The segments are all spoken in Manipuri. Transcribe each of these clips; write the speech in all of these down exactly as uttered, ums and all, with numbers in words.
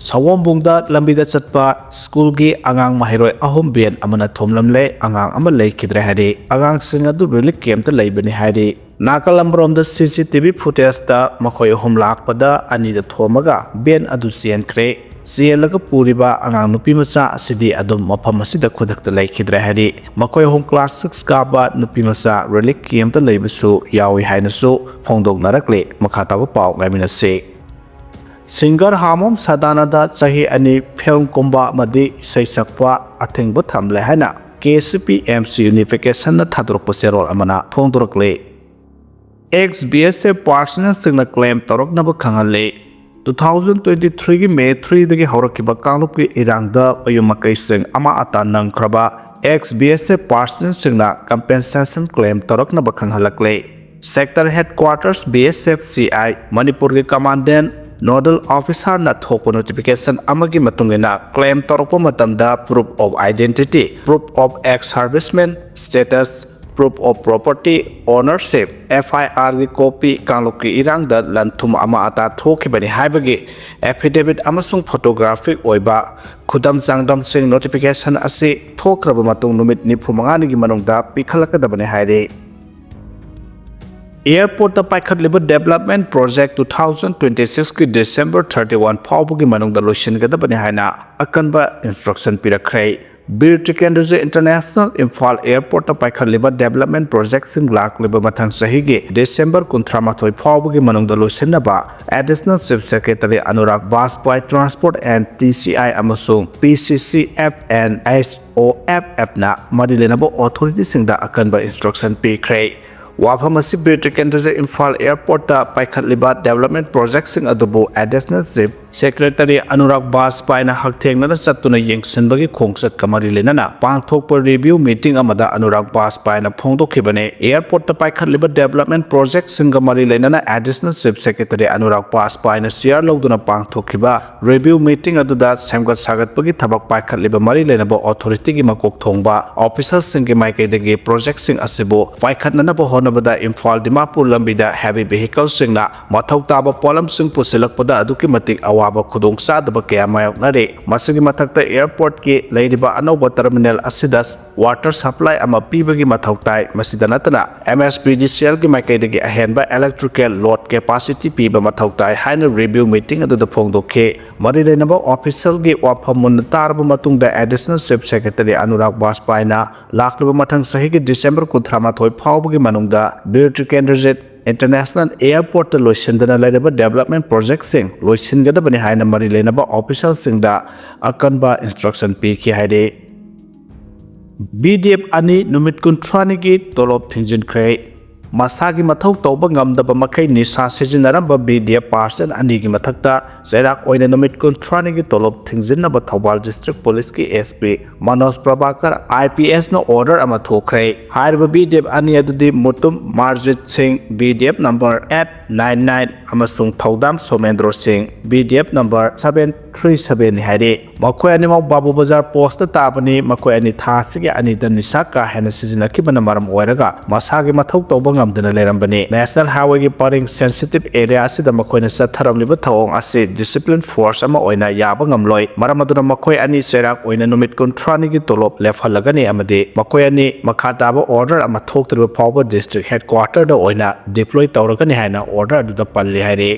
ꯁꯑꯣꯝꯕꯨꯡꯗ ꯂꯝꯕꯤꯗ ꯆꯠꯄ ꯁ꯭ꯀꯨꯜꯒꯤ ꯑꯉꯥꯡ ꯃꯍꯩꯔꯣꯏ ꯑꯍꯨꯝ ꯚꯦꯟ ꯑꯃꯅ ꯊꯣꯝꯂꯝꯂꯦ꯫ ꯑꯉꯥꯡ ꯑꯃ ꯂꯩꯈꯤꯗ꯭ꯔꯦ ꯍꯥꯏꯔꯤ꯫ ꯑꯉꯥꯡꯁꯤꯡ ꯑꯗꯨ ꯔꯤꯂꯤꯐ ꯀꯦꯝꯞꯇ ꯂꯩꯕꯅꯤ ꯍꯥꯏꯔꯤ꯫ ꯅꯥꯀꯜ ꯑꯃꯔꯣꯝꯗ ꯁꯤ ꯁꯤ ꯇꯤ ꯚꯤ ꯐꯨꯇꯦꯖꯇ ꯃꯈꯣꯏ ꯑꯍꯨꯝ ꯂꯥꯛꯄꯗ ꯑꯅꯤꯗ ꯊꯣꯝꯃꯒ ꯚꯦꯟ ꯑꯗꯨ ꯆꯦꯟꯈ꯭ꯔꯦ꯫ ꯆꯦꯜꯂꯒ ꯄꯨꯔꯤꯕ ꯑꯉꯥꯡ ꯅꯨꯄꯤ ꯃꯆꯥ ꯑꯁꯤꯗꯤ ꯑꯗꯨꯝ ꯃꯐꯝ ꯑꯁꯤꯗ ꯈꯨꯗꯛꯇ ꯂꯩꯈꯤꯗ꯭ꯔꯦ ꯍꯥꯏꯔꯤ꯫ ꯃꯈꯣꯏ ꯑꯍꯨꯝ ꯀ꯭ꯂꯥꯁ ꯁꯤꯛꯁ ꯀꯥꯕ ꯅꯨꯄꯤ ꯃꯆꯥ ꯔꯤꯂꯤꯐ ꯀꯦꯝꯞꯇ ꯂꯩꯕꯁꯨ ꯌꯥꯎꯏ ꯍꯥꯏꯅꯁꯨ ꯐꯣꯡꯗꯣꯛꯅꯔꯛꯂꯤ꯫ ꯃꯈꯥ ꯇꯥꯕ ꯄꯥꯎ ꯉꯥꯏꯃꯤꯟꯅꯁꯤ꯫ ꯁꯤꯡꯒꯔ ꯍꯥꯃꯣꯝ ꯁꯗꯥꯅꯟꯗ ꯆꯍꯤ ꯑꯅꯤ ꯐꯤꯂꯝ ꯀꯨꯝꯕ ꯑꯃꯗꯤ ꯏꯁꯩ ꯁꯛꯄ ꯑꯊꯤꯡꯕ ꯊꯝꯂꯦ ꯍꯥꯏꯅ K C P M C ꯌꯨꯅꯤꯐꯤꯀꯦꯁꯟꯅ ꯊꯥꯗꯣꯔꯛꯄ ꯆꯦꯔꯣꯜ ꯑꯃꯅ ꯐꯣꯡꯗꯣꯔꯛꯂꯤ꯫ X B S F ꯄꯥꯔꯁꯅꯦꯜꯁꯤꯡꯅ claim ꯇꯧꯔꯛꯅꯕ ꯈꯪꯍꯜꯂꯤ꯫ ꯇꯨ ꯊꯥꯎꯖꯟ ꯇ꯭ꯋꯦꯟꯇꯤ ꯊ꯭ꯔꯤꯒꯤ ꯃꯦ ꯊ꯭ꯔꯤꯗꯒꯤ ꯍꯧꯔꯛꯈꯤꯕ ꯀꯥꯡꯂꯨꯞꯀꯤ ꯏꯔꯥꯡꯗ ꯃꯌꯨꯝ ꯃꯀꯩꯁꯤꯡ ꯑꯃꯥ ꯑꯇꯥ ꯅꯪꯈ꯭ꯔꯕ ꯑꯦꯛꯁ ꯕꯤ ꯑꯦꯁ ꯑꯦꯐ ꯄꯥꯔꯁꯅꯦꯜꯁꯤꯡꯅ ꯀꯝꯄꯦꯟꯁꯦꯁꯟ ꯀ꯭ꯂꯦꯝ ꯇꯧꯔꯛꯅꯕ ꯈꯪꯍꯜꯂꯛꯂꯦ꯫ Sector headquarters B S F C I ꯃꯅꯤꯄꯨꯔꯒꯤ ꯀꯃꯥꯟꯗꯦꯟ ꯅꯣꯗꯜ ꯑꯣꯐꯤꯁꯥꯔꯅ ꯊꯣꯛꯄ ꯅꯣꯇꯤꯐꯤꯀꯦꯁꯟ ꯑꯃꯒꯤ ꯃꯇꯨꯡ ꯏꯟꯅ ꯀ꯭ꯂꯦꯝ ꯇꯧꯔꯛꯄ ꯃꯇꯝꯗ proof of identity, proof of ex serviceman status, proof of property ownership, F I ꯑꯥꯔꯒꯤ ꯀꯣꯄꯤ, ꯀꯥꯡꯂꯨꯞꯀꯤ ꯏꯔꯥꯡꯗ ꯂꯟ ꯊꯨꯝ ꯑꯃꯥ ꯑꯇꯥ ꯊꯣꯛꯈꯤꯕꯅꯤ ꯍꯥꯏꯕꯒꯤ ꯑꯦꯐꯤꯗꯦꯕꯤꯠ ꯑꯃꯁꯨꯡ ꯐꯣꯇꯣꯒ꯭ꯔꯥꯐꯤꯛ ꯑꯣꯏꯕ ꯈꯨꯗꯝ ꯆꯥꯡꯗꯝꯁꯤꯡ ꯅꯣꯇꯤꯐꯤꯀꯦꯁꯟ ꯑꯁꯤ ꯊꯣꯛꯈ꯭ꯔꯕ ꯃꯇꯨꯡ ꯅꯨꯃꯤꯠ ꯅꯤꯐꯨ ꯃꯉꯥꯅꯤꯒꯤ ꯃꯅꯨꯡꯗ ꯄꯤꯈꯠꯂꯛꯀꯗꯕꯅꯤ ꯍꯥꯏꯔꯤ꯫ ꯑꯦꯌꯔꯄꯣꯔꯠꯇ ꯄꯥꯏꯈꯠꯂꯤꯕ development project two thousand twenty ꯁꯤꯛꯁꯀꯤ ꯗꯤꯁꯦꯝꯕꯔ ꯊꯥꯔꯇꯤ ꯋꯥꯟ ꯐꯥꯎꯕꯒꯤ ꯃꯅꯨꯡꯗ ꯂꯣꯏꯁꯤꯟꯒꯗꯕꯅꯤ ꯍꯥꯏꯅ ꯑꯀꯟꯕ ꯏꯟꯁꯇ꯭ꯔꯛꯁꯟ ꯄꯤꯔꯛꯈ꯭ꯔꯦ꯫ ꯕꯤꯔ ꯇꯤꯀꯦꯟꯗ꯭ꯔꯖꯤ ꯏꯟꯇꯔꯅꯦꯁꯅꯦꯜ ꯏꯝꯐꯥꯜ ꯑꯦꯌꯔꯄꯣꯔꯠꯇ ꯄꯥꯏꯈꯠꯂꯤꯕ ꯗꯦꯕꯂꯞꯃꯦꯟꯠ ꯄ꯭ꯔꯣꯖꯦꯛꯁꯤꯡ ꯂꯥꯛꯂꯤꯕ ꯃꯊꯪ ꯆꯍꯤꯒꯤ ꯗꯤꯁꯦꯝꯕꯔ ꯀꯨꯟꯊ꯭ꯔꯥ ꯃꯥꯊꯣꯏ ꯐꯥꯎꯕꯒꯤ ꯃꯅꯨꯡꯗ ꯂꯣꯏꯁꯤꯟꯅꯕ Additional Chief Secretary Anurag Bajpai, Transport and T C I ꯑꯃꯁꯨꯡ P C C F and H O F F ꯅ ꯃꯔꯤ ꯂꯩꯅꯕ ꯑꯣꯊꯣꯔꯤꯇꯤꯁꯤꯡꯗ ꯑꯀꯟꯕ ꯏꯟꯁꯇ꯭ꯔꯛꯁꯟ ꯄꯤꯈ꯭ꯔꯦ꯫ ꯋꯥꯐꯝ ꯑꯁꯤ ꯕꯤꯔ ꯇꯤꯀꯦꯟꯗ꯭ꯔꯖꯤ ꯏꯝꯐꯥꯜ ꯑꯦꯌꯔꯄꯣꯔꯠꯇ ꯄꯥꯏꯈꯠꯂꯤꯕ ꯗꯦꯕꯂꯞꯃꯦꯟꯠ ꯄ꯭ꯔꯣꯖꯦꯛꯁꯤꯡ ꯑꯗꯨꯕꯨ Additional Chief Secretary Anurag Bajpaiꯅ ꯍꯛꯊꯦꯡꯅꯅ ꯆꯠꯇꯨꯅ ꯌꯦꯡꯁꯤꯟꯕꯒꯤ ꯈꯣꯡꯆꯠꯀ ꯃꯔꯤ ꯂꯩꯅꯅ ꯄꯥꯡꯊꯣꯛꯄ ꯔꯤꯚ꯭ꯌꯨ ꯃꯤꯇꯤꯡ ꯑꯃꯗ ꯑꯅꯨꯔꯥꯒ ꯕꯥꯖꯄꯥꯏꯅ ꯐꯣꯡꯗꯣꯛꯈꯤꯕꯅꯤ꯫ ꯑꯦꯌꯔꯄꯣꯔꯠꯇ ꯄꯥꯏꯈꯠꯂꯤꯕ ꯗꯦꯕꯂꯞꯃꯦꯟꯠ ꯄ꯭ꯔꯣꯖꯦꯛꯁꯤꯡꯒ ꯃꯔꯤ ꯂꯩꯅꯅ Additional Chief Secretary Anurag ꯕꯥꯖꯄꯥꯏꯅ chair ꯂꯧꯗꯨꯅ ꯄꯥꯡꯊꯣꯛꯈꯤꯕ ꯔꯤꯚ꯭ꯌꯨ ꯃꯤꯇꯤꯡ ꯑꯗꯨꯗ ꯁꯦꯝꯒꯠ ꯁꯥꯒꯠꯄꯒꯤ ꯊꯕꯛ ꯄꯥꯏꯈꯠꯂꯤꯕ ꯃꯔꯤ ꯂꯩꯅꯕ ꯑꯣꯊꯣꯔꯤꯇꯤꯒꯤ ꯃꯀꯣꯛ ꯊꯣꯡꯕ ꯑꯣꯐꯤꯁꯔꯁꯤꯡꯒꯤ ꯃꯥꯏꯀꯩꯗꯒꯤ ꯄ꯭ꯔꯣꯖꯦꯛꯁꯤꯡ ꯑꯁꯤꯕꯨ ꯄꯥꯏꯈꯠꯅꯅꯕ ꯍꯣꯠꯅ ꯍꯥꯏꯅꯕꯗ ꯏꯝꯐꯥꯜ ꯗꯤꯃꯥꯄꯨꯔ ꯂꯝꯕꯤꯗ heavy vehicleꯁꯤꯡꯅ ꯃꯊꯧ ꯇꯥꯕ ꯄꯣꯠꯂꯝꯁꯤꯡ ꯄꯨꯁꯤꯜꯂꯛꯄꯗ ꯑꯗꯨꯛꯀꯤ ꯃꯇꯤꯛ ꯑꯋꯥꯕ ꯈꯨꯗꯣꯡꯆꯥꯗꯕ ꯀꯌꯥ ꯃꯥꯌꯣꯛꯅꯔꯤ꯫ ꯃꯁꯤꯒꯤ ꯃꯊꯛꯇ airportꯀꯤ ꯂꯩꯔꯤꯕ ꯑꯅꯧꯕ terminal ꯑꯁꯤꯗ water supply ꯑꯃ ꯄꯤꯕꯒꯤ ꯃꯊꯧ ꯇꯥꯏ꯫ ꯃꯁꯤꯗ ꯅꯠꯇꯅ MSPDCLꯒꯤ ꯃꯥꯏꯀꯩꯗꯒꯤ ꯑꯍꯦꯟꯕ electrical load capacity ꯄꯤꯕ ꯃꯊꯧ ꯇꯥꯏ ꯍꯥꯏꯅ review meeting ꯑꯗꯨꯗ ꯐꯣꯡꯗꯣꯛꯈꯤ꯫ ꯃꯔꯤ ꯂꯩꯅꯕ officialꯒꯤ ꯋꯥꯐꯝ ꯃꯨꯟꯅ ꯇꯥꯔꯕ ꯃꯇꯨꯡꯗ Additional Chief Secretary ꯑꯅꯨꯔꯥꯒ ꯕꯥꯖꯄꯥꯏꯅ ꯂꯥꯛꯂꯤꯕ ꯃꯊꯪ ꯆꯍꯤꯒꯤ December ꯀꯨꯟꯊ꯭ꯔꯥ ꯃꯥꯊꯣꯏ ꯐꯥꯎꯕꯒꯤ ꯃꯅꯨꯡꯗ ꯕꯤꯔ ꯇꯤꯀꯦꯟꯗ꯭ꯔꯖꯤꯠ International Airportꯇ ꯂꯣꯏꯁꯤꯟꯗꯅ ꯂꯩꯔꯕ development projectꯁꯤꯡ ꯂꯣꯏꯁꯤꯟꯒꯗꯕꯅꯤ ꯍꯥꯏꯅ ꯃꯔꯤ ꯂꯩꯅꯕ officialꯁꯤꯡꯗ ꯑꯀꯟꯕ instruction ꯄꯤꯈꯤ ꯍꯥꯏꯔꯤ꯫ BDF ꯑꯅꯤ ꯅꯨꯃꯤꯠ ꯀꯨꯟꯊ꯭ꯔꯥꯅꯤꯒꯤ ꯇꯣꯂꯣꯞ ꯊꯤꯡꯖꯤꯟꯈ꯭ꯔꯦ꯫ ꯃꯁꯥꯒꯤ ꯃꯊꯧ ꯇꯧꯕ ꯉꯝꯗꯕ ꯃꯈꯩ ꯅꯤꯁꯥ ꯁꯤꯖꯤꯟꯅꯔꯝꯕ BDF personnel ꯑꯅꯤꯒꯤ ꯃꯊꯛꯇ ꯆꯩꯔꯥꯛ ꯑꯣꯏꯅ ꯅꯨꯃꯤꯠ ꯀꯨꯟꯊ꯭ꯔꯥꯅꯤꯒꯤ ꯇꯣꯂꯣꯞ ꯊꯤꯡꯖꯤꯟꯅꯕ Thoubal District Policeꯀꯤ SP Manoj Prabhakar IPSꯅ order ꯑꯃ ꯊꯣꯛꯈ꯭ꯔꯦ꯫ ꯍꯥꯏꯔꯤꯕ BDF ꯑꯅꯤ ꯑꯗꯨꯗꯤ ꯃꯨꯇꯨꯝ ꯃꯥꯔꯖꯤꯠ ꯁꯤꯡ, BDF number eight nine nine, ꯑꯃꯁꯨꯡ ꯊꯧꯗꯥꯝ ꯁꯣꯃꯦꯟꯗ꯭ꯔꯣ ꯁꯤꯡ, BDF number seven three sevenꯅꯤ ꯍꯥꯏꯔꯤ꯫ ꯃꯈꯣꯏ ꯑꯅꯤꯃꯛ ꯕꯥꯕꯨ ꯕꯖꯥꯔ postꯇ ꯇꯥꯕꯅꯤ꯫ ꯃꯈꯣꯏ ꯑꯅꯤ ꯊꯥ ꯑꯁꯤꯒꯤ ꯑꯅꯤꯗ ꯅꯤꯁꯥ ꯀꯥ ꯍꯦꯟꯅ ꯁꯤꯖꯤꯟꯅꯈꯤꯕꯅ ꯃꯔꯝ ꯑꯣꯏꯔꯒ ꯃꯁꯥꯒꯤ ꯃꯊꯧ ꯇꯧꯕ ꯉꯝꯗꯅ ꯂꯩꯔꯝꯕꯅꯤ꯫ National Highwayꯒꯤ ꯄꯔꯤꯡ sensitive area ꯑꯁꯤꯗ ꯃꯈꯣꯏꯅ ꯆꯠꯊꯔꯝꯂꯤꯕ ꯊꯧꯑꯣꯡ ꯑꯁꯤ discipline force ꯑꯃ ꯑꯣꯏꯅ ꯌꯥꯕ ꯉꯝꯂꯣꯏ꯫ ꯃꯔꯝ ꯑꯗꯨꯅ ꯃꯈꯣꯏ ꯑꯅꯤ ꯆꯩꯔꯥꯛ ꯑꯣꯏꯅ ꯅꯨꯃꯤꯠ ꯀꯨꯟꯊ꯭ꯔꯥꯅꯤꯒꯤ ꯇꯣꯂꯣꯞ ꯂꯦꯞꯍꯜꯂꯒꯅꯤ ꯑꯃꯗꯤ ꯃꯈꯣꯏ ꯑꯅꯤ ꯃꯈꯥ ꯇꯥꯕ order ꯑꯃ ꯊꯣꯛꯇ꯭ꯔꯤꯕ ꯐꯥꯎꯕ District Headquarterꯗ ꯑꯣꯏꯅ deploy ꯇꯧꯔꯒꯅꯤ ꯍꯥꯏꯅ order ꯑꯗꯨꯗ ꯄꯜꯂꯤ ꯍꯥꯏꯔꯤ꯫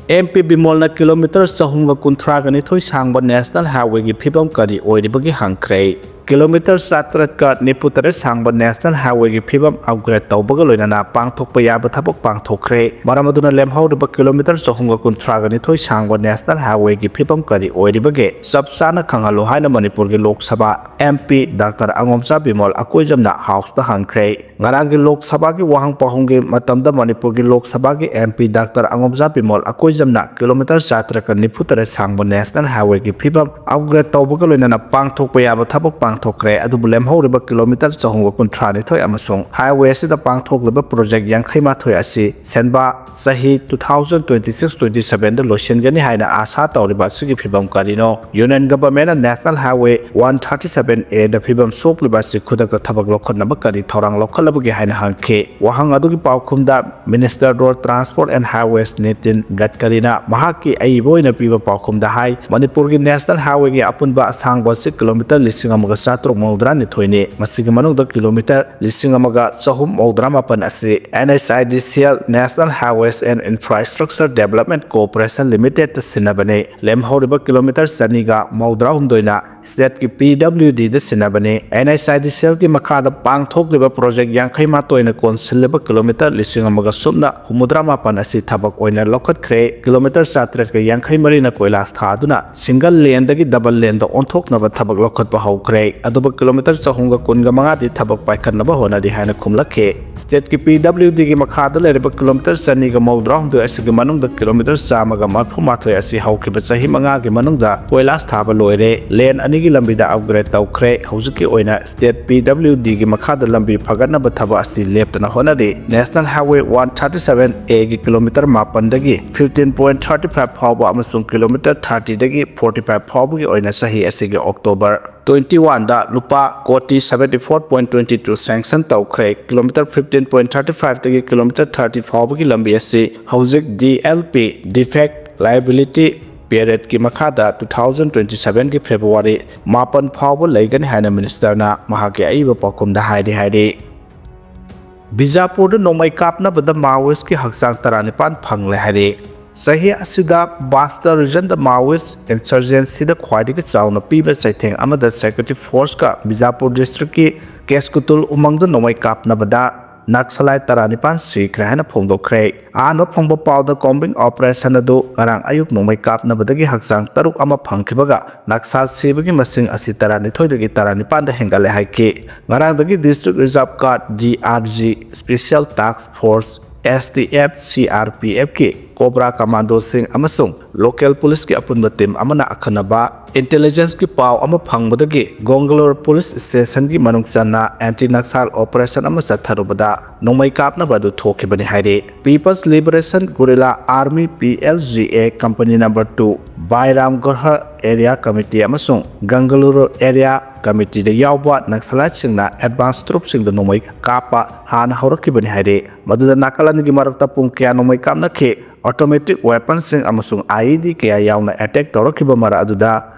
MP ꯕꯤꯃꯣꯜꯅ ꯀꯤꯂꯣꯃꯤꯇꯔ ꯆꯍꯨꯝꯒ ꯀꯨꯟꯊ꯭ꯔꯥꯒ ꯅꯤꯊꯣꯏ ꯁꯥꯡꯕ National Highwayꯒꯤ ꯐꯤꯕꯝ ꯀꯔꯤ ꯑꯣꯏꯔꯤꯕꯒꯦ ꯍꯪꯈ꯭ꯔꯦ꯫ ꯀꯤꯂꯣꯃꯤꯇꯔ ꯆꯥꯇ꯭ꯔꯦꯠꯀ ꯅꯤꯐꯨ ꯇꯔꯦꯠ ꯁꯥꯡꯕ National Highwayꯒꯤ ꯐꯤꯕꯝ upgrade ꯇꯧꯕꯒ ꯂꯣꯏꯅꯅ ꯄꯥꯡꯊꯣꯛꯄ ꯌꯥꯕ ꯊꯕꯛ ꯄꯥꯡꯊꯣꯛꯈ꯭ꯔꯦ꯫ ꯃꯔꯝ ꯑꯗꯨꯅ ꯂꯦꯝꯍꯧꯔꯤꯕ ꯀꯤꯂꯣꯃꯤꯇꯔ ꯆꯍꯨꯝꯒ ꯀꯨꯟꯊ꯭ꯔꯥꯒ ꯅꯤꯊꯣꯏ ꯁꯥꯡꯕ National Highwayꯒꯤ ꯐꯤꯕꯝ ꯀꯔꯤ ꯑꯣꯏꯔꯤꯕꯒꯦ ꯆꯞ ꯆꯥꯅ ꯈꯪꯍꯜꯂꯨ ꯍꯥꯏꯅ ꯃꯅꯤꯄꯨꯔꯒꯤ ꯂꯣꯛ ꯁꯚꯥ MP Doctor ꯑꯉꯣꯝꯆꯥ ꯕꯤꯃꯣꯜ ꯑꯀꯣꯏꯖꯝꯅ Houseꯇ ꯍꯪꯈ꯭ꯔꯦ꯫ ꯉꯔꯥꯡꯒꯤ ꯂꯣꯛ ꯁꯚꯥꯒꯤ ꯋꯥꯍꯪ ꯄꯥꯎꯍꯪꯒꯤ ꯃꯇꯝꯗ ꯃꯅꯤꯄꯨꯔꯒꯤ ꯂꯣꯛ ꯁꯚꯥꯒꯤ MP Doctor ꯑꯉꯣꯝꯆꯥ ꯕꯤꯃꯣꯜ ꯑꯀꯣꯏꯖꯝꯅ ꯀꯤꯂꯣꯃꯤꯇꯔ ꯆꯥꯇ꯭ꯔꯦꯠꯀ ꯅꯤꯐꯨ ꯇꯔꯦꯠ ꯁꯥꯡꯕ National Highwayꯒꯤ ꯐꯤꯕꯝ upgrade ꯇꯧꯕꯒ ꯂꯣꯏꯅꯅ ꯄꯥꯡꯊꯣꯛꯄ ꯌꯥꯕ ꯊꯕꯛ ꯄꯥꯡꯊꯣꯛꯈ꯭ꯔꯦ, ꯑꯗꯨꯕꯨ ꯂꯦꯝꯍꯧꯔꯤꯕ ꯀꯤꯂꯣꯃꯤꯇꯔ ꯆꯍꯨꯝꯒ ꯀꯨꯟꯊ꯭ꯔꯥ ꯅꯤꯊꯣꯏ ꯑꯃꯁꯨꯡ highway ꯑꯁꯤꯗ ꯄꯥꯡꯊꯣꯛꯂꯤꯕ project ꯌꯥꯡꯈꯩ ꯃꯥꯊꯣꯏ ꯑꯁꯤ ꯁꯦꯟꯕꯥ ꯆꯍꯤ two thousand twenty six twenty sevenꯗ ꯂꯣꯏꯁꯤꯟꯒꯅꯤ ꯍꯥꯏꯅ ꯑꯥꯁꯥ ꯇꯧꯔꯤꯕ ꯑꯁꯤꯒꯤ ꯐꯤꯕꯝ ꯀꯔꯤꯅꯣ? Union Governmentꯅ National Highway one thirty seven Aꯗ ꯐꯤꯕꯝ ꯁꯣꯛꯂꯤꯕ ꯑꯁꯤ ꯈꯨꯗꯛꯇ ꯊꯕꯛ ꯂꯧꯈꯠꯅꯕ ꯀꯔꯤ ꯊꯧꯔꯥꯡ ꯂꯧꯈꯠꯂꯕꯒꯦ? ꯒꯦ ꯍꯥꯏꯅ ꯍꯪꯈꯤ꯫ ꯋꯥꯍꯪ ꯑꯗꯨꯒꯤ ꯄꯥꯎꯈꯨꯝꯗ Minister Road Transport and Highways Nitin ꯒꯗꯀꯔꯤꯅ ꯃꯍꯥꯛꯀꯤ ꯑꯏꯕ ꯑꯣꯏꯅ ꯄꯤꯕ ꯄꯥꯎꯈꯨꯝꯗ ꯍꯥꯏ, ꯃꯅꯤꯄꯨꯔꯒꯤ National Highwayꯒꯤ ꯑꯄꯨꯟꯕ ꯑꯁꯥꯡꯕ ꯑꯁꯤ ꯀꯤꯂꯣꯃꯤꯇꯔ ꯂꯤꯁꯤꯡ ꯑꯃꯒ ꯆꯥꯇꯔꯨꯛ ꯃꯧꯗ꯭ꯔꯥ ꯅꯤꯊꯣꯏꯅꯤ꯫ ꯃꯁꯤꯒꯤ ꯃꯅꯨꯡꯗ ꯀꯤꯂꯣꯃꯤꯇꯔ ꯂꯤꯁꯤꯡ ꯑꯃꯒ ꯆꯍꯨꯝ ꯃꯧꯗ꯭ꯔꯥ ꯃꯥꯄꯟ ꯑꯁꯤ N H I D C L, National Highways and Infrastructure Development Corporation Limitedꯇ ꯁꯤꯟꯅꯕꯅꯤ꯫ ꯂꯦꯝꯍꯧꯔꯤꯕ ꯀꯤꯂꯣꯃꯤꯇꯔ ꯆꯅꯤꯒ ꯃꯧꯗ꯭ꯔꯥ ꯍꯨꯝꯗꯣꯏꯅ stateꯀꯤ P W Dꯗ ꯁꯤꯟꯅꯕꯅꯤ꯫ N H I D C Lꯒꯤ ꯃꯈꯥꯗ ꯄꯥꯡꯊꯣꯛꯂꯤꯕ project ꯌꯥꯡꯈꯩ ꯃꯥꯊꯣꯏꯅ ꯀꯣꯟꯁꯤꯜꯂꯤꯕ ꯀꯤꯂꯣꯃꯤꯇꯔ ꯂꯤꯁꯤꯡ ꯑꯃꯒ ꯁꯨꯞꯅ ꯍꯨꯝꯐꯨꯇꯔꯥ ꯃꯥꯄꯟ ꯑꯁꯤ ꯊꯕꯛ ꯑꯣꯏꯅ ꯂꯧꯈꯠꯈ꯭ꯔꯦ꯫ ꯀꯤꯂꯣꯃꯤꯇꯔ ꯆꯥꯇꯔꯦꯠꯀ ꯌꯥꯡꯈꯩ ꯃꯔꯤꯅ ꯀꯣꯏꯂꯥꯁ ꯊꯥꯗꯨꯅ single laneꯗꯒꯤ double laneꯗ ꯑꯣꯟꯊꯣꯛꯅꯕ ꯊꯕꯛ ꯂꯧꯈꯠꯄ ꯍꯧꯈ꯭ꯔꯦ꯫ ꯑꯗꯨꯕꯨ ꯀꯤꯂꯣꯃꯤꯇꯔ ꯆꯍꯨꯝꯒ ꯀꯨꯟꯒ ꯃꯉꯥꯗꯤ ꯊꯕꯛ ꯄꯥꯏꯈꯠꯅꯕ ꯍꯣꯠꯅꯔꯤ ꯍꯥꯏꯅ ꯈꯨꯝꯂꯛꯈꯤ꯫ Stateꯀꯤ P W Dꯒꯤ ꯃꯈꯥꯗ ꯂꯩꯔꯤꯕ ꯀꯤꯂꯣꯃꯤꯇꯔ ꯆꯅꯤꯒ ꯃꯧꯗ꯭ꯔꯥ ꯍꯨꯝꯗꯣꯏ ꯑꯁꯤꯒꯤ ꯃꯅꯨꯡꯗ ꯀꯤꯂꯣꯃꯤꯇꯔ ꯆꯥꯝꯃꯒ ꯃꯔꯤꯐꯨ ꯃꯥꯊꯣꯏ ꯑꯁꯤ ꯍꯧꯈꯤꯕ ꯆꯍꯤ ꯃꯉꯥꯒꯤ ꯃꯅꯨꯡꯗ ꯀꯣꯏꯂꯥꯁ ꯊꯥꯕ ꯂꯣꯏꯔꯦ꯫ Lane ꯑꯅꯤꯒꯤ ꯂꯝꯕꯤꯗ upgrade ꯇꯧꯈ꯭ꯔꯦ꯫ ꯍꯧꯖꯤꯛꯀꯤ ꯑꯣꯏꯅ State P W Dꯒꯤ ꯃꯈꯥꯗ ꯂꯝꯕꯤ ꯐꯒꯠꯅꯕ ꯊꯕꯛ ꯑꯁꯤ ꯂꯦꯞꯇꯅ ꯍꯣꯠꯅꯔꯤ꯫ National Highway one thirty seven Aꯒꯤ ꯀꯤꯂꯣꯃꯤꯇꯔ ꯃꯥꯄꯟꯗꯒꯤ fifteen point thirty five ꯐꯥꯎꯕ ꯑꯃꯁꯨꯡ ꯀꯤꯂꯣꯃꯤꯇꯔ thirtyꯗꯒꯤ forty five ꯐꯥꯎꯕꯒꯤ ꯑꯣꯏꯅ ꯆꯍꯤ ꯑꯁꯤꯒꯤ October twenty oneꯗ ꯂꯨꯄꯥ ꯀꯣꯇꯤ seventy four point twenty two sanction ꯇꯧꯈ꯭ꯔꯦ꯫ Kilometer fifteen point thirty fiveꯇꯒꯤ kilometer thirty ꯐꯥꯎꯕꯒꯤ ꯂꯝꯕꯤ ꯑꯁꯤ ꯍꯧꯖꯤꯛ D L P, Defect Liability Periodꯀꯤ ꯃꯈꯥꯗ two thousand twenty sevenꯒꯤ February ꯃꯥꯄꯟ ꯐꯥꯎꯕ ꯂꯩꯒꯅꯤ ꯍꯥꯏꯅ ministerꯅ ꯃꯍꯥꯛꯀꯤ ꯑꯏꯕ ꯄꯥꯎꯈꯨꯝꯗ ꯍꯥꯏꯔꯤ ꯍꯥꯏꯔꯤ꯫ ꯕꯤꯖꯥꯄꯨꯔꯗ ꯅꯣꯡꯃꯩ ꯀꯥꯞꯅꯕꯗ Maoistꯀꯤ ꯍꯛꯆꯥꯡ ꯇꯔꯥꯅꯤꯄꯥꯟ ꯐꯪꯂꯦ ꯍꯥꯏꯔꯤ꯫ ꯆꯍꯤ ꯑꯁꯤꯗ Bastar regionꯗ Maoist insurgencyꯗ ꯈ꯭ꯋꯥꯏꯗꯒꯤ ꯆꯥꯎꯅ ꯄꯤꯕ ꯆꯩꯊꯦꯡ ꯑꯃꯗ security forceꯀ ꯕꯤꯖꯥꯄꯨꯔ districtꯀꯤ ꯀꯦꯁꯀꯨꯇꯨꯜ ꯎꯃꯪꯗ ꯅꯣꯡꯃꯩ ꯀꯥꯞꯅꯕꯗ Naxalite ꯇꯔꯥꯅꯤꯄꯥꯟ ꯁꯤꯈ꯭ꯔꯦ ꯍꯥꯏꯅ ꯐꯣꯡꯗꯣꯛꯈ꯭ꯔꯦ꯫ ꯑꯍꯥꯟꯕ ꯐꯪꯕ ꯄꯥꯎꯗ combing operation ꯑꯗꯨ ꯉꯔꯥꯡ ꯑꯌꯨꯛ ꯅꯣꯡꯃꯩ ꯀꯥꯞꯅꯕꯗꯒꯤ ꯍꯛꯆꯥꯡ ꯇꯔꯨꯛ ꯑꯃ ꯐꯪꯈꯤꯕꯒ Naxal ꯁꯤꯕꯒꯤ ꯃꯁꯤꯡ ꯑꯁꯤ ꯇꯔꯥꯅꯤꯊꯣꯏꯗꯒꯤ ꯇꯔꯥꯅꯤꯄꯥꯟꯗ ꯍꯦꯟꯒꯠꯂꯦ ꯍꯥꯏꯈꯤ꯫ ꯉꯔꯥꯡꯗꯒꯤ District Reserve Guard, D R G, Special Task Force, S T F, C R P Fꯀꯤ Cobra Commandoꯁꯤꯡ ꯑꯃꯁꯨꯡ local policeꯀꯤ ꯑꯄꯨꯟꯕ team ꯑꯃꯅ ꯑꯈꯟꯅꯕ intelligenceꯀꯤ ꯄꯥꯎ ꯑꯃ ꯐꯪꯕꯗꯒꯤ Gongalore Police Stationꯒꯤ ꯃꯅꯨꯡ ꯆꯟꯅ anti Naxal operation ꯑꯃ ꯆꯠꯊꯔꯨꯕꯗ ꯅꯣꯡꯃꯩ ꯀꯥꯞꯅꯕ ꯑꯗꯨ ꯊꯣꯛꯈꯤꯕꯅꯤ ꯍꯥꯏꯔꯤ꯫ People's Liberation Guerrilla Army, P L G A, Company number two, Bairamgarh Area Committee ꯑꯃꯁꯨꯡ Gongalore Area ꯀꯃꯤꯇꯤꯗ ꯌꯥꯎꯕ ꯅꯛꯁꯂꯥꯏꯠꯁꯤꯡꯅ ꯑꯦꯗꯚꯥꯟꯁ ꯇ꯭ꯔꯨꯞꯁꯤꯡꯗ ꯅꯣꯡꯃꯩ ꯀꯥꯞꯄ ꯍꯥꯟꯅ ꯍꯧꯔꯛꯈꯤꯕꯅꯤ ꯍꯥꯏꯔꯤ꯫ ꯃꯗꯨꯗ ꯅꯥꯀꯜ ꯑꯅꯤꯒꯤ ꯃꯔꯛꯇ ꯄꯨꯡ ꯀꯌꯥ ꯅꯣꯡꯃꯩ ꯀꯥꯞꯅꯈꯤ꯫ ꯑꯣꯇꯣꯃꯦꯇꯤꯛ ꯋꯦꯄꯟꯁꯤꯡ ꯑꯃꯁꯨꯡ ꯑꯥꯏ ꯏ ꯗꯤ ꯀꯌꯥ ꯌꯥꯎꯅ ꯑꯦꯇꯦꯛ ꯇꯧꯔꯛꯈꯤꯕ ꯃꯔꯛ ꯑꯗꯨꯗ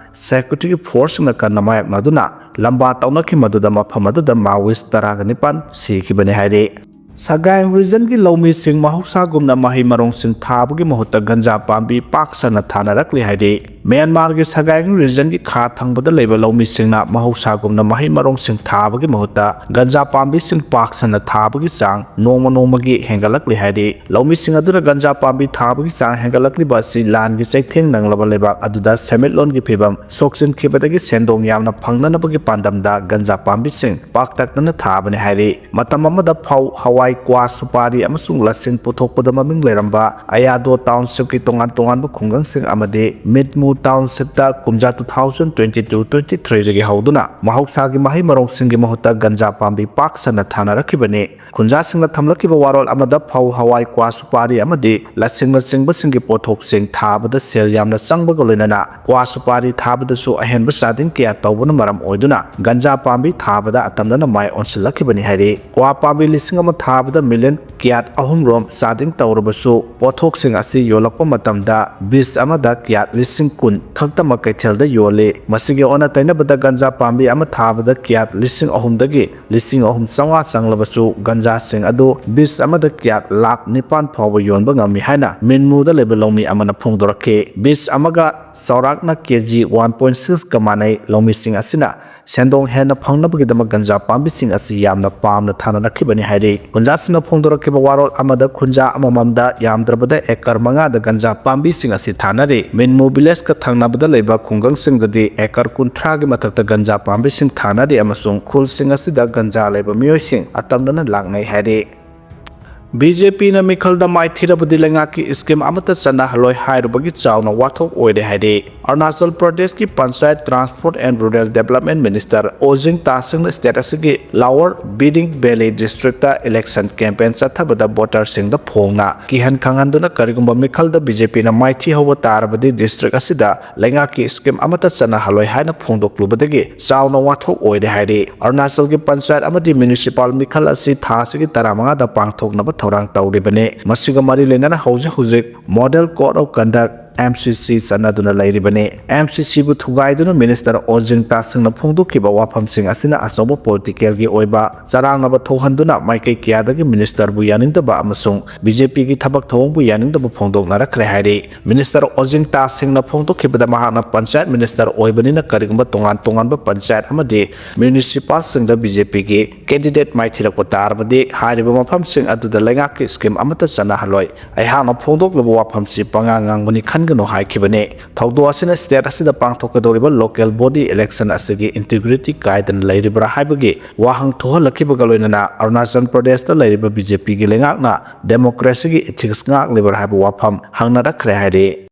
ꯁꯦꯀ꯭ꯌꯨꯔꯤꯇꯤꯒꯤ ꯐꯣꯔꯁꯁꯤꯡꯅ ꯀꯟꯅ ꯃꯥꯌꯣꯛꯅꯗꯨꯅ ꯂꯝꯕꯥ ꯇꯧꯅꯈꯤ, ꯃꯗꯨꯗ ꯃꯐꯝ ꯑꯗꯨꯗ ꯃꯥꯋꯤꯁ ꯇꯔꯥꯒ ꯅꯤꯄꯥꯟ ꯁꯤꯈꯤꯕꯅꯤ ꯍꯥꯏꯔꯤ꯫ ꯁꯒꯥꯏ ꯔꯤꯖꯟꯒꯤ ꯂꯧꯃꯤꯁꯤꯡ ꯃꯍꯧꯁꯥꯒꯨꯝꯅ ꯃꯍꯩ ꯃꯔꯣꯡꯁꯤꯡ ꯊꯥꯕꯒꯤ ꯃꯍꯨꯠꯇ ꯒꯟꯖꯥ ꯄꯥꯝꯕꯤ ꯄꯥꯛ ꯁꯟꯅ ꯊꯥꯅꯔꯛꯂꯤ ꯍꯥꯏꯔꯤ꯫ ꯃ꯭ꯌꯥꯟꯃꯥꯔꯒꯤ ꯁꯒꯥꯏ ꯔꯤꯖꯟꯒꯤ ꯈꯥ ꯊꯪꯕꯗ ꯂꯩꯕ ꯂꯧꯃꯤꯁꯤꯡꯅ ꯃꯍꯧꯁꯥꯒꯨꯝꯅ ꯃꯍꯩ ꯃꯔꯣꯡꯁꯤꯡ ꯊꯥꯕꯒꯤ ꯃꯍꯨꯠꯇ ꯒꯟꯖꯥ ꯄꯥꯝꯕꯤꯁꯤꯡ ꯄꯥꯛ ꯁꯟꯅ ꯊꯥꯕꯒꯤ ꯆꯥꯡ ꯅꯣꯡꯃ ꯅꯣꯡꯃꯒꯤ ꯍꯦꯟꯒꯠꯂꯛꯂꯤ ꯍꯥꯏꯔꯤ꯫ ꯂꯧꯃꯤꯁꯤꯡ ꯑꯗꯨꯅ ꯒꯟꯖꯥ ꯄꯥꯝꯕꯤ ꯊꯥꯕꯒꯤ ꯆꯥꯡ ꯍꯦꯟꯒꯠꯂꯛꯂꯤꯕ ꯑꯁꯤ ꯂꯥꯟꯒꯤ ꯆꯩꯊꯦꯡ ꯅꯪꯂꯕ ꯂꯩꯕꯥꯛ ꯑꯗꯨꯗ ꯁꯦꯟꯃꯤꯠꯂꯣꯟꯒꯤ ꯐꯤꯕꯝ ꯁꯣꯛꯆꯤꯟꯈꯤꯕꯗꯒꯤ ꯁꯦꯟꯗꯣꯡ ꯌꯥꯝꯅ ꯐꯪꯅꯅꯕꯒꯤ ꯄꯥꯟꯗꯝꯗ ꯒꯟꯖꯥ ꯄꯥꯝꯕꯤꯁꯤꯡ ꯄꯥꯛꯇꯛꯅꯅ ꯊꯥꯕꯅꯤ ꯍꯥꯏꯔꯤ꯫ ꯃꯇꯝ ꯑꯃꯗ ꯐꯧ, ꯍꯋꯥꯏ, ꯀ꯭ꯋꯥ, ꯁꯨꯄꯥꯔꯤ ꯑꯃꯁꯨꯡ ꯂꯁꯤꯡ ꯄꯨꯊꯣꯛꯄꯗ ꯃꯃꯤꯡ ꯂꯩꯔꯝꯕ ꯑꯌꯥꯗꯣ ꯇꯥꯎꯟꯁꯤꯞꯀꯤ ꯇꯣꯉꯥꯟ ꯇꯣꯉꯥꯟꯕ ꯈꯨꯡꯒꯪꯁꯤꯡ ꯑꯃꯗꯤ ꯃꯤꯠꯃꯨ ꯇꯥꯎꯟꯁꯤꯞꯇ ꯀꯨꯝꯖꯥ two thousand twenty two twenty three ꯗꯒꯤ ꯍꯧꯗꯨꯅ ꯃꯍꯧꯁꯥꯒꯤ ꯃꯍꯩ ꯃꯔꯣꯡꯁꯤꯡꯒꯤ ꯃꯍꯨꯠꯇ ꯒꯟꯖꯥ ꯄꯥꯝꯕꯤ ꯄꯥꯛ ꯁꯟꯅ ꯊꯥꯅꯔꯛꯈꯤꯕꯅꯤ꯫ ꯈꯨꯟꯖꯥꯁꯤꯡꯅ ꯊꯝꯂꯛꯈꯤꯕ ꯋꯥꯔꯣꯜ ꯑꯃꯗ ꯐꯧ, ꯍꯋꯥꯏ, ꯀ꯭ꯋꯥ, ꯁꯨꯄꯥꯔꯤ ꯑꯃꯗꯤ ꯂꯁꯤꯡꯅꯆꯤꯡꯕꯁꯤꯡꯒꯤ ꯄꯣꯠꯊꯣꯛꯁꯤꯡ ꯊꯥꯕꯗ ꯁꯦꯜ ꯌꯥꯝꯅ ꯆꯪꯕꯒ ꯂꯣꯏꯅꯅ ꯀ꯭ꯋꯥ ꯁꯨꯄꯥꯔꯤ ꯊꯥꯕꯗꯁꯨ ꯑꯍꯦꯟꯕ ꯆꯥꯗꯤꯡ ꯀꯌꯥ ꯇꯧꯕꯅ ꯃꯔꯝ ꯑꯣꯏꯗꯨꯅ ꯒꯟꯖꯥ ꯄꯥꯝꯕꯤ ꯊꯥꯕꯗ ꯑꯇꯝꯅꯅ ꯃꯥꯏ ꯑꯣꯟꯁꯤꯜꯂꯛꯈꯤꯕꯅꯤ ꯍꯥꯏꯔꯤ꯫ ꯀ꯭ꯋꯥ ꯄꯥꯝꯕꯤ ꯂꯤꯁꯤꯡ ꯑꯃ ꯊꯥꯕꯗ ꯃꯤꯂꯤꯌꯟ ꯀ꯭ꯌꯥꯠ ꯑꯍꯨꯝ ꯔꯣꯝ ꯆꯥꯗꯤꯡ ꯇꯧꯔꯕꯁꯨ, ꯄꯣꯠꯊꯣꯛꯁꯤꯡ ꯑꯁꯤ ꯌꯣꯜꯂꯛꯄ ꯃꯇꯝꯗ ꯕꯤꯁ ꯑꯃꯗ ꯀ꯭ꯌꯥꯠ ꯂꯤꯁꯤꯡ ꯀꯨꯟ ꯈꯛꯇꯃꯛ ꯀꯩꯊꯦꯜꯗ ꯌꯣꯜꯂꯤ꯫ ꯃꯁꯤꯒꯤ ꯑꯣꯟꯅ ꯇꯩꯅꯕꯗ ꯒꯟꯖꯥ ꯄꯥꯝꯕꯤ ꯑꯃ ꯊꯥꯕꯗ ꯀ꯭ꯌꯥꯠ ꯂꯤꯁꯤꯡ ꯑꯍꯨꯝꯗꯒꯤ ꯂꯤꯁꯤꯡ ꯑꯍꯨꯝ ꯆꯥꯝꯃꯉꯥ ꯆꯪꯂꯕꯁꯨ, ꯒꯟꯖꯥꯁꯤꯡ ꯑꯗꯨ ꯕꯤꯁ ꯑꯃꯗ ꯀ꯭ꯌꯥꯠ ꯂꯥꯈ ꯅꯤꯄꯥꯟ ꯐꯥꯎꯕ ꯌꯣꯟꯕ ꯉꯝꯃꯤ ꯍꯥꯏꯅ ꯃꯤꯟꯃꯨꯗ ꯂꯩꯕ ꯂꯧꯃꯤ ꯑꯃꯅ ꯐꯣꯡꯗꯣꯔꯛꯈꯤ꯫ ꯕꯤꯁ ꯑꯃꯒ ꯆꯥꯎꯔꯥꯛꯅ ꯀꯦ ꯖꯤ one point six ꯀ ꯃꯥꯟꯅꯩ꯫ ꯂꯧꯃꯤꯁꯤꯡ ꯑꯁꯤꯅ ꯁꯦꯟꯗꯣꯡ ꯍꯦꯟꯅ ꯐꯪꯅꯕꯒꯤꯗꯃꯛ ꯒꯟꯖꯥ ꯄꯥꯝꯕꯤꯁꯤꯡ ꯑꯁꯤ ꯌꯥꯝꯅ ꯄꯥꯝꯅ ꯊꯥꯅꯔꯛꯈꯤꯕꯅꯤ ꯍꯥꯏꯔꯤ꯫ ꯒꯟꯖꯥꯁꯤꯡꯅ ꯐꯣꯡꯗꯣꯔꯛꯈꯤꯕ ꯋꯥꯔꯣꯜ ꯑꯃꯗ ꯈꯨꯟꯖꯥ ꯑꯃꯃꯝꯗ ꯌꯥꯝꯗ꯭ꯔꯕꯗ ꯑꯦꯀꯔ ꯃꯉꯥꯗ ꯒꯟꯖꯥ ꯄꯥꯝꯕꯤꯁꯤꯡ ꯑꯁꯤ ꯊꯥꯅꯔꯤ꯫ ꯃꯤꯟꯃꯨ ꯚꯤꯂꯦꯖꯀ ꯊꯪꯅꯕꯗ ꯂꯩꯕ ꯈꯨꯡꯒꯪꯁꯤꯡꯗꯗꯤ ꯑꯦꯀꯔ ꯀꯨꯟꯊ꯭ꯔꯥꯒꯤ ꯃꯊꯛꯇ ꯒꯟꯖꯥ ꯄꯥꯝꯕꯤꯁꯤꯡ ꯊꯥꯅꯔꯤ ꯑꯃꯁꯨꯡ ꯈꯨꯜꯁꯤꯡ ꯑꯁꯤꯗ ꯒꯟꯖꯥ ꯂꯩꯕ ꯃꯤꯑꯣꯏꯁꯤꯡ ꯑꯇꯝꯅꯅ ꯂꯥꯛꯅꯩ ꯍꯥꯏꯔꯤ꯫ ꯕꯤ ꯖꯦ ꯄꯤꯅ ꯃꯤꯈꯜꯗ ꯃꯥꯏꯊꯤꯔꯕꯗꯤ ꯂꯩꯉꯥꯛꯀꯤ ꯁ꯭ꯀꯤꯝ ꯑꯃꯠꯇ ꯆꯠꯅꯍꯜꯂꯣꯏ ꯍꯥꯏꯔꯨꯕꯒꯤ ꯆꯥꯎꯅ ꯋꯥꯊꯣꯛ ꯑꯣꯏꯔꯦ ꯍꯥꯏꯔꯤ꯫ ꯑꯔꯨꯅꯥꯆꯜ ꯄ꯭ꯔꯗꯦꯁꯀꯤ panchayat, transport and rural development minister Ojing ꯇꯥꯁꯤꯡꯅ ꯁ꯭ꯇꯦꯠ ꯑꯁꯤꯒꯤ ꯂꯥꯋꯔ ꯕꯤꯗꯤꯡ ꯚꯦꯂꯤ ꯗꯤꯁꯇ꯭ꯔꯤꯛꯇ ꯏꯂꯦꯛꯁꯟ ꯀꯦꯝꯄꯦꯟ ꯆꯠꯊꯕꯗ ꯚꯣꯇꯔꯁꯤꯡꯗ ꯐꯣꯡꯅ ꯀꯤꯍꯟ ꯈꯪꯍꯟꯗꯨꯅ ꯀꯔꯤꯒꯨꯝꯕ ꯃꯤꯈꯜꯗ ꯕꯤ ꯖꯦ ꯄꯤꯅ ꯃꯥꯏꯊꯤꯍꯧꯕ ꯇꯥꯔꯕꯗꯤ ꯗꯤꯁꯇ꯭ꯔꯤꯛ ꯑꯁꯤꯗ ꯂꯩꯉꯥꯛꯀꯤ ꯁ꯭ꯀꯤꯝ ꯑꯃꯠꯇ ꯆꯠꯅꯍꯜꯂꯣꯏ ꯍꯥꯏꯅ ꯐꯣꯡꯗꯣꯛꯂꯨꯕꯗꯒꯤ ꯆꯥꯎꯅ ꯋꯥꯊꯣꯛ ꯑꯣꯏꯔꯦ ꯍꯥꯏꯔꯤ꯫ ꯑꯔꯨꯅꯥꯆꯜꯒꯤ ꯄꯟꯆꯥꯌꯠ ꯑꯃꯗꯤ ꯃ꯭ꯌꯨꯅꯤꯁꯤꯄꯥꯜ ꯃꯤꯈꯜ ꯑꯁꯤ ꯊꯥ ꯑꯁꯤꯒꯤ ꯇꯔꯥꯃꯉꯥꯗ ꯄꯥꯡꯊꯣꯛꯅꯕ ꯊꯧꯔꯥꯡ ꯇꯧꯔꯤꯕꯅꯤ꯫ ꯃꯁꯤꯒ ꯃꯔꯤ ꯂꯩꯅꯅ ꯍꯧꯖꯤꯛ ꯍꯧꯖꯤꯛ model code of conduct, M C ꯁꯤ, ꯆꯠꯅꯗꯨꯅ ꯂꯩꯔꯤꯕꯅꯤ꯫ ꯑꯦꯝ ꯁꯤ ꯁꯤꯕꯨ ꯊꯨꯒꯥꯏꯗꯨꯅ ꯃꯤꯅꯤꯁꯇꯔ ꯑꯣꯖꯤꯡ ꯇꯥꯁꯤꯡꯅ ꯐꯣꯡꯗꯣꯛꯈꯤꯕ ꯋꯥꯐꯝꯁꯤꯡ ꯑꯁꯤꯅ ꯑꯆꯧꯕ ꯄꯣꯂꯤꯇꯤꯀꯦꯜꯒꯤ ꯑꯣꯏꯕ ꯆꯔꯥꯡꯅꯕ ꯊꯣꯛꯍꯟꯗꯨꯅ ꯃꯥꯏꯀꯩ ꯀꯌꯥꯗꯒꯤ ꯃꯤꯅꯤꯁꯇꯔꯕꯨ ꯌꯥꯅꯤꯡꯗꯕ ꯑꯃꯁꯨꯡ ꯕꯤ ꯖꯦ ꯄꯤꯒꯤ ꯊꯕꯛ ꯊꯧꯑꯣꯡꯕꯨ ꯌꯥꯅꯤꯡꯗꯕ ꯐꯣꯡꯗꯣꯛꯅꯔꯛꯈ꯭ꯔꯦ ꯍꯥꯏꯔꯤ꯫ ꯃꯤꯅꯤꯁꯇꯔ ꯑꯣꯖꯤꯡ ꯇꯥꯁꯤꯡꯅ ꯐꯣꯡꯗꯣꯛꯈꯤꯕꯗ, ꯃꯍꯥꯛꯅ ꯄꯟꯆꯥꯌꯠ ꯃꯤꯅꯤꯁꯇꯔ ꯑꯣꯏꯕꯅꯤꯅ ꯀꯔꯤꯒꯨꯝꯕ ꯇꯣꯉꯥꯟ ꯇꯣꯉꯥꯟꯕ ꯄꯟꯆꯥꯌꯠ ꯑꯃꯗꯤ ꯃ꯭ꯌꯨꯅꯤꯁꯤꯄꯥꯜꯁꯤꯡꯗ ꯕꯤ ꯖꯦ ꯄꯤꯒꯤ ꯀꯦꯟꯗꯤꯗꯦꯠ ꯃꯥꯏꯊꯤꯔꯛꯄ ꯇꯥꯔꯕꯗꯤ, ꯍꯥꯏꯔꯤꯕ ꯃꯐꯝꯁꯤꯡ ꯑꯗꯨꯗ ꯂꯩꯉꯥꯛꯀꯤ ꯁ꯭ꯀꯤꯝ ꯑꯃꯠꯇ ꯆꯠꯅꯍꯜꯂꯣꯏ꯫ ꯑꯩꯍꯥꯛꯅ ꯐꯣꯡꯗꯣꯛꯂꯤꯕ ꯋꯥꯐꯝꯁꯤ ꯄꯉꯥꯡ ꯉꯥꯡꯕꯅꯤ ꯈꯟꯒꯅꯨ ꯍꯥꯏꯈꯤꯕꯅꯤ꯫ ꯊꯧꯗꯣꯛ ꯑꯁꯤꯅ ꯁ꯭ꯇꯦꯠ ꯑꯁꯤꯗ ꯄꯥꯡꯊꯣꯛꯀꯗꯧꯔꯤꯕ ꯂꯣꯀꯦꯜ ꯕꯣꯗꯤ ꯏꯂꯦꯛꯁꯟ ꯑꯁꯤꯒꯤ ꯏꯟꯇꯤꯒ꯭ꯔꯤꯇꯤ ꯀꯥꯏꯗꯅ ꯂꯩꯔꯤꯕ꯭ꯔꯥ ꯍꯥꯏꯕꯒꯤ ꯋꯥꯍꯪ ꯊꯣꯛꯍꯜꯂꯛꯈꯤꯕꯒ ꯂꯣꯏꯅꯅ ꯑꯔꯨꯅꯥꯆꯜ ꯄ꯭ꯔꯗꯦꯁꯇ ꯂꯩꯔꯤꯕ ꯕꯤ ꯖꯦ ꯄꯤꯒꯤ ꯂꯩꯉꯥꯛꯅ ꯗꯦꯃꯣꯀ꯭ꯔꯦꯁꯤꯒꯤ ꯏꯊꯤꯛꯁ ꯉꯥꯛꯂꯤꯕ꯭ꯔꯥ ꯍꯥꯏꯕ ꯋꯥꯐꯝ ꯍꯪꯅꯔꯛꯈ꯭ꯔꯦ ꯍꯥꯏꯔꯤ꯫